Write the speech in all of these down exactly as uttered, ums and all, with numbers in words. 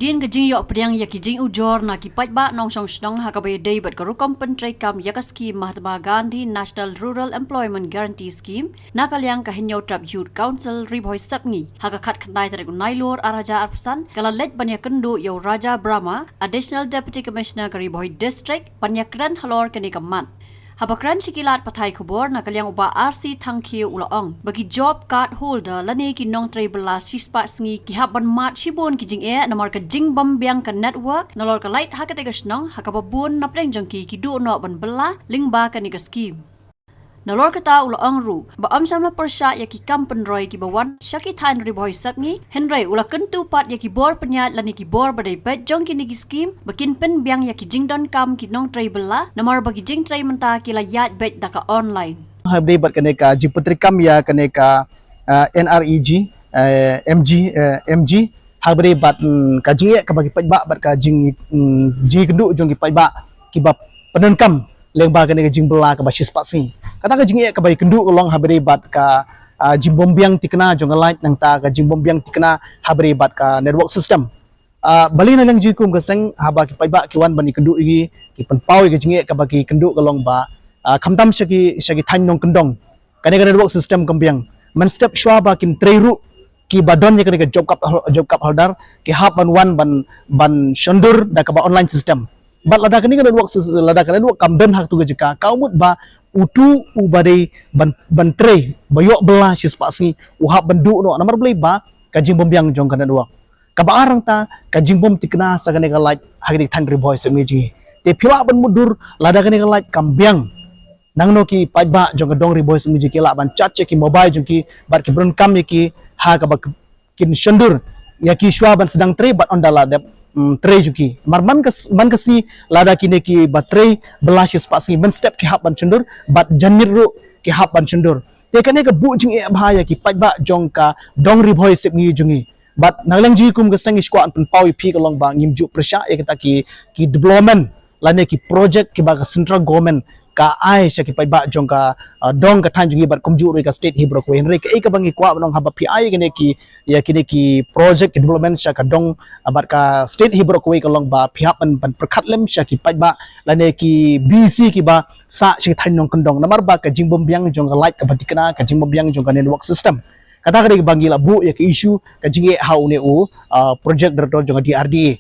Hadien ka jingïoh pdiang ïa ki jingujor na ki paidbah nongshong shnong ha kaba ïadei bad ka rukom pyntreikam ïa ka skhim Mahatma Gandhi National Rural Employment Guarantee Scheme, na ka liang ka Hynñiewtrep Youth Council Ri Bhoi Sepngi, ha ka khatkhyndai tarik u Nailur arhajar arphew san, ka la leit ban ïakynduh ïa u Raja Brahma, Additional Deputy Commissioner ka Ri Bhoi District, ban ïakren halor kane ka mat. Haba kren sha ki lad pathai khubor, na ka liang u Bah R C Thangkhiew u la ong ba ki job card holder lane ki nongtrei bylla shispah sngi ki hap ban mad shibun ki jingeh namar ka jingbymbiang ka network nalor ka light ha katei ka shnong, ha kaba bun napdeng jong ki ki duh noh ban bylla lyngba kane ka skhim. Nalor kata u la ong ruh ba ym shym la pyrshah ïa ki kam pynroi kiba wan sha ki thaiñ Ri Bhoi Sepngi, hynrei u la kyntu pat ïa ki bor pynïaid lane ki bor ba dei peit jong kine ki skhim ba kin pynbiang ïa ki jingdonkam ki nongtrei bylla namar ba ki jingtrei mynta ki la ïaid beit da ka online. Haba dei bad kane ka jingpyntreikam ïa kane ka, ah, N R E G, eh, M G, eh, M G, haba dei bad, mm, ka jingeh kaba ki paidbah bad ka jing, mm, jingkynduh jong ki paidbah kiba pyndonkam lyngba kane ka jingbylla kaba shispah sngi. Kata ka jingeh kaba ïakynduh ka long haba dei bad ka, ah, jingbymbiang thikna jong ka light nangta ka jingbymbiang thikna haba dei bad ka network system. Ah, balei na liang jong ngi kum ka seng haba ki paidbah ki wan ban ïakynduh ïa ki, ki pynpaw ïa ka jingeh kaba ki kynduh ka long ba, ah, khamtam sha ki, sha ki thaiñ nongkyndong. Kane ka network system kam biang. Mynstep shuwa ba kin trei ruh kiba don ïa kane ka job card hol-, job card holder, ki hap ban wan ban, ban shondur da kaba online system. Bad lada kane ka network sys-, lada ka network kam don ha katu ka jaka, ka mut ba utu uba dei ban, ban trei ba ïoh bylla shispah sngi u hap ban duh noh namar balei ba ka jingbymbiang jong ka network. Kaba ar nangta ka jingbym thikna sha kane ka light ha kane ka thaiñ Ri Bhoi Sepngi jong ngi. Te phi lah ban mutdur lada kane ka light kam biang. Nangno ki paidbah jong ka dong Ri Bhoi Sepngi jong ngi ki lah ban charge ïa ki mobile jong ki bad ki pyndonkam ïa ki ha kaba k-, kin shondur ïa ki shuwa ban sdang trei bad ynda la dep, mm, trei jong ki. Namar man ka s-, man ka sngi lada kine kiba trei bylla shispah sngi mynstep ki hap ban shondur bad janmiet ruh ki hap ban shondur. Te kane ka buh jingeh bha ïa ki paidbah jong ka dong Ri Bhoi Sepngi jong ngi. Bad na liang jong ngi kum ka seng ngi shu kwah pynpaw ïa phi ka long ba ngim ju pyrshah ïa kita ki, ki development lane ki project kiba ka central government ka ai sha ki paidbah jong ka, ah, dong ka thaiñ jong ngi bad kumjuh ruh ïa ka state hi baroh kawei. Hynrei kaei kaba ngi kwah ban ong haba phi ai ïa kine ki, ïa kine ki project ki development sha ka dong, ah, bad ka state hi baroh kawei ka long ba phi hap ban, ban pyrkhat lem sha ki paidbah lane ki B C kiba sah sha ki thaiñ nongkyndong namar ba ka jingbymbiang jong ka light kaba thikna, ka jingbymbiang jong ka network system. Kata ka dei ba ngi la buh ïa ka issue ka jingeh ha une u, ah, project director jong ka D R D A.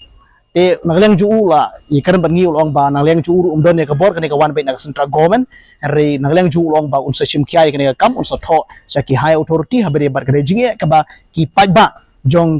Te na liang jong u la ïakren bad ngi u la ong ba na liang jong u ruh um don ïa ka bor kane ka wan beit na ka central government. Hynrei na liang jong u la ong ba un sa shim khia ïa kane ka kam, un sa thoh sha ki high authority haba dei bad ka dei jingeh kaba ki paidbah jong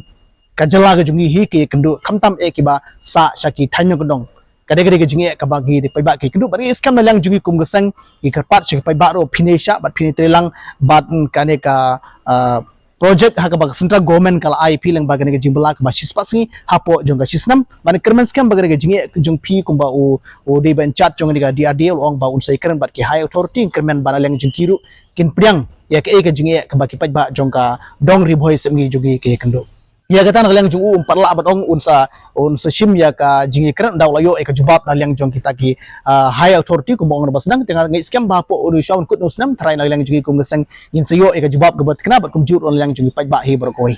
ka jylla ka jong ngi hi ki ïakynduh khamtam eh kiba sah sha ki thaiñ nongkyndong. Ka dei, ka dei ka jingeh kaba ngi dei paidbah ki ïakynduh bad ngi skhem na liang jong ngi kum ka seng ngi kyrpad sha ki paidbah ruh phin ïa shah bad phin ïa trei lang bad, mm, kane ka, ah, project ha kaba ka central government ka la ai phi lyngba kane ka jingbylla kaba shispah sngi hapoh jong ka shisnem. Bad ngi kyrmen skhem ba ka dei ka jingeh jong phi kumba u, u dei ba in charge jong kane ka D R D A u la ong ba un sa ïakren bad ki high authority, ngi kyrmen ba na liang jong ki ruh kin pdiang ïa kaei ka jingeh kaba ki paidbah jong ka dong Ri Bhoi Sepngi jong ngi ki ïakynduh. Ïa kata na liang jong u um pat lah ban ong un sa, un sa shim ïa ka jingïakren da u la ïoh ïa ka jubab na liang jong kita ki, ah, high authority kumba ong ba sdang. Te nga ngeit skhem ba hapoh u dei shuwa ban kut u snem tharai na liang jong ngi kum ka seng ngin sa ïoh ïa ka jubab kaba thikna bad kumjuh ruh na liang jong ngi paidbah hi baroh kawei.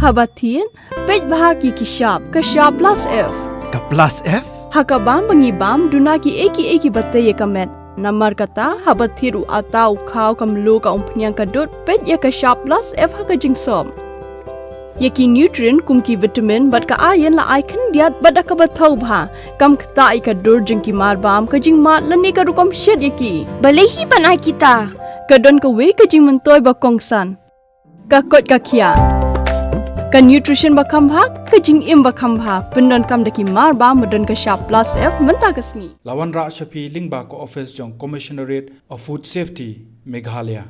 Haba thied, peit bha ki ki shap, ka shap plus F. Ka plus F? Ha ka bam ba ngi bam, duna kiei kiei kiba tei ïa ka met. Namar kata, haba thied u atta u khaw ka mluh ka umphniang ka dud, peit ïa ka shap plus F ha ka jingsop. Ïa ki nutrient kum ki vitamin bad ka iron la ai khyndiat bad da kaba thaw bha. Kam ktah ïa ka dur jong ki marbam, ka jingmad lane ka rukom shet ïa ki. Balei hi ban ai kita? Ka don kawei ka jingmyntoi ba kongsan. Ka koit ka khiah. Ka nutrition ba kham bha, ka jingim ba kham bha. Pyndonkam da ki marbam ba don ka shap plus F mynta ka sngi. La wanrah sha phi lyngba ka office jong Commissionerate of Food Safety, Meghalaya.